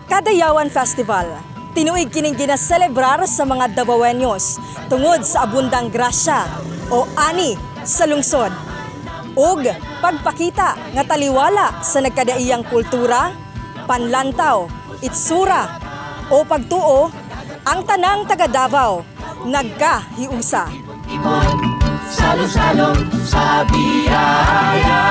Kadayawan Festival. Tinuig kining ginaselebrar sa mga Davaoenos tungod sa abundang grasya o ani sa lungsod ug pagpakita nga taliwala sa nagkadaiyang kultura, panlantaw, itsura o pagtuo, ang tanang taga Davao nagkahiusa. Salo-salo sa biyaya.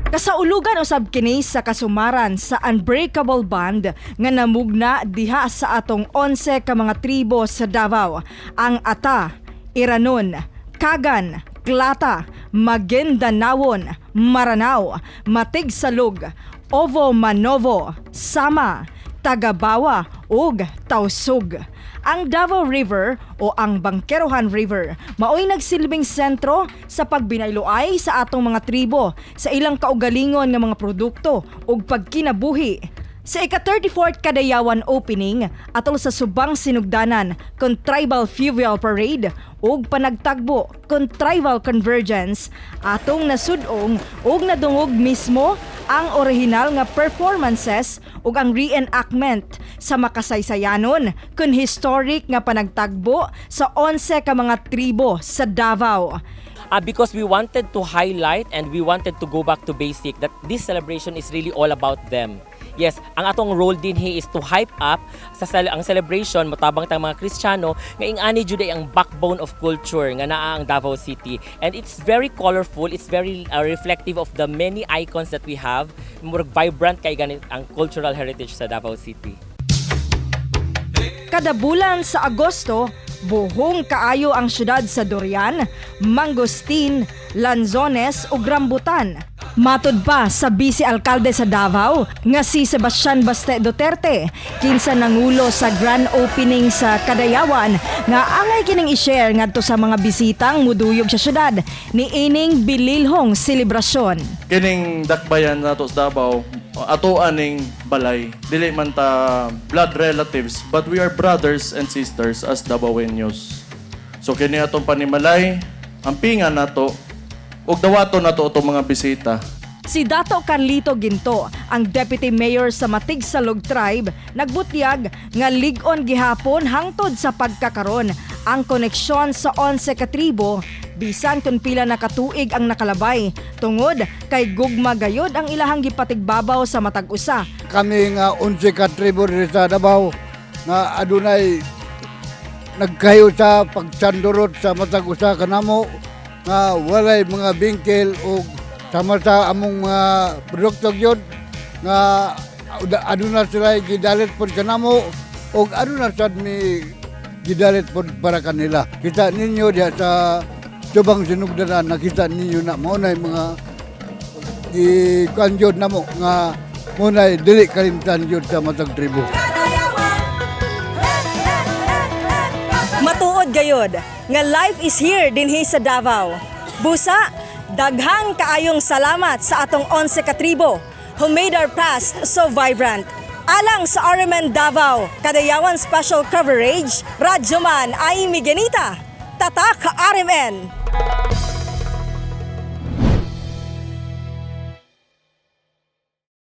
Kasaulugan usab kini sa kasumaran sa Unbreakable Bond nga namugna diha sa atong 11 ka mga tribo sa Davao: ang Ata, Iranon, Kagan, Klata, Maguindanawon, Maranao, Matigsalug, Ovo Manovo, Sama, Tagabawa ug Tausug. Ang Davao River o ang Bangkerohan River maoy nagsilbing sentro sa pagbinayloay sa atong mga tribo sa ilang kaugalingon nga mga produkto ug pagkinabuhi. Sa ika-34th Kadayawan opening atol sa Subang Sinugdanan kon Tribal Fluvial Parade ug panagtagbo kon Tribal Convergence, atong nasudong ug nadungog mismo ang orihinal nga performances ug ang reenactment sa makasaysayanon kun historic nga panagtagbo sa 11 ka mga tribo sa Davao. Because we wanted to highlight and we wanted to go back to basic, that this celebration is really all about them. Yes, ang atong role dinhi is to hype up sa ang celebration, motabang tang mga Kristiyano nga ing-ani jud ay ang backbone of culture nga naa ang Davao City. And it's very colorful, it's very reflective of the many icons that we have. Murag vibrant kay ganit ang cultural heritage sa Davao City. Kada bulan sa Agosto, buhong kaayo ang syudad sa durian, mangosteen, lanzones ug rambutan. Matud pa sa Vice Alkalde sa Davao nga si Sebastian Baste Duterte, kinsa nangulo sa grand opening sa Kadayawan, nga angay kining i-share ngadto sa mga bisitang muduyog sa syudad ni ining bililhong selebrasyon. Kining dakbayan nato sa Davao, ato aning balay. Dili man ta blood relatives, but we are brothers and sisters as Davaoenos. So kini atong panimalay, ampingan nato ug dawaton nato atong mga bisita. Si Dato Carlito Ginto, ang deputy mayor sa Matigsalog Tribe, nagbutyag nga lig-on gihapon hangtod sa pagkakaron ang koneksyon sa 11 ka tribo bisan kung pila na katuig ang nakalabay tungod kay gugma gayod ang ilahang gipatigbabaw sa matag usa. Kami nga 11 ka tribo diri sa Davao nga adunay nagkayo sa pagsandurot sa matag usa kanamo nga walay mga bingkil ug sama sa among mga produkto gyud nga aduna sila gidalit pod kanamo ug aduna sad mi gidalit pod para kanila. Kita ninyo diha sa Subang Sinugdanan, nakita ninyo na mao nay mga gikuan jud namo nga mao nay dili kalimtan jud sa matag tribo. Matuod gayod nga life is here dinhi sa Davao. Busa, daghan kaayong salamat sa atong 11 ka tribo who made our past so vibrant. Alang sa RMN Davao, Kadayawan Special Coverage, Radyoman ay Miguelita. Tatak RMN!